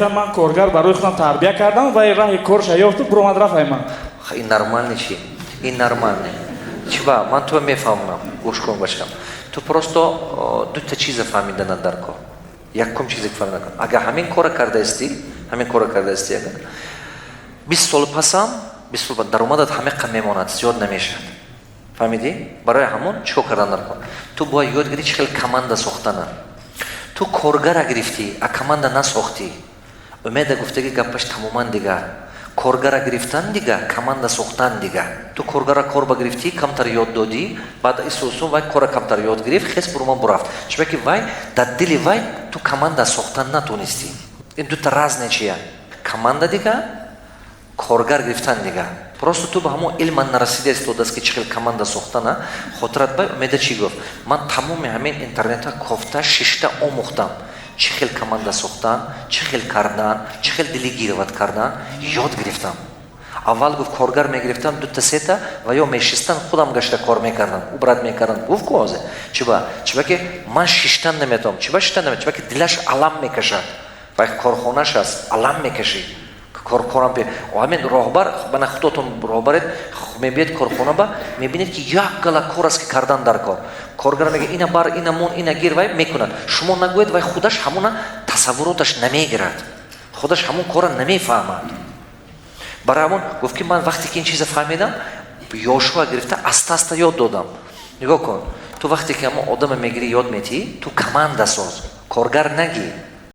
Ман коргар барои худам тарбия кардам ва раҳи корша ёфту буромад, рафт ман. Ин нормальный чи, ин нормальный чиба. Ман туро мефаҳмам. Гӯш кун, бачам, ту просто дута чиза фаҳмида дар кор. Якум чизе фаҳмида, агар ҳамин кора кардаистӣ, ҳамин кора кардаистӣ, агар 20 сол пасам, 20 сол даромадат ҳамеқа мемонад, зиёд намешавад. Фаҳмидӣ? Барои ҳамон чӣ кор кардан дар кор? Ту бояд ёд гирӣ чӣ хел команда сохтана. Ту коргара гирифтӣ, а команда насохтӣ. Умеда гуфтаги гапаш тамоман дигар: коргара гирифтан дигар, команда сохтан дигар. Ту коргара корба гирифтӣ, камтар ёд додӣ, баъд исусу вай кора камтар ёд гирифт, хес буруман бурафт. Чунки вай дар дили вай ту команда сохтан натонистӣ. Ин дута разные чия: команда дигар, коргар гирифтан дигар. Просто ту ба ҳамон илман нарасида истодааст, ки чӣ хел команда сохтана. Хотират бай, Умеда чӣ гуфт? Ман тамоми ҳамин интернетҳо кофта шишта омӯхтам, чӣ хел команда сохтан, чӣ хел кардан, чӣ хел делегировать кардан ёд гирифтам. Аввал, гуфт, коргар мегирифтам дута, сета ва ё мешистан, худам гашта кор мекардам, убрать мекардам. Гуфт ку ҳозир чиба? Чиба ки ман шиштан наметавонам. Чиба шиштан наметавонам? Чиба ки дилаш алам мекашад ва корхонаш аст, алам мекашид коркорам. Ҳамин роҳбар, бана худотон роҳбаред, мебиед корхона ба, мебинед, ки як гала кор аст, ки кардан дар кор. Коргар мега: «Ина бар, ина мон, ина гир». Вай мекунад, шумо нагӯед, вай худаш ҳамуна тасаввуроташ намегирад, худаш ҳамун кора намефаҳмад. Барои ҳамон гуфт, ки ман вақте ки ин чиза фаҳмидам, ёшуа гирифта, аста аста ёд додам. Нигоҳ кун, ту вақте ки ҳамон одама мегирӣ, ёд метиҳӣ, ту команда соз, коргар нагӣ.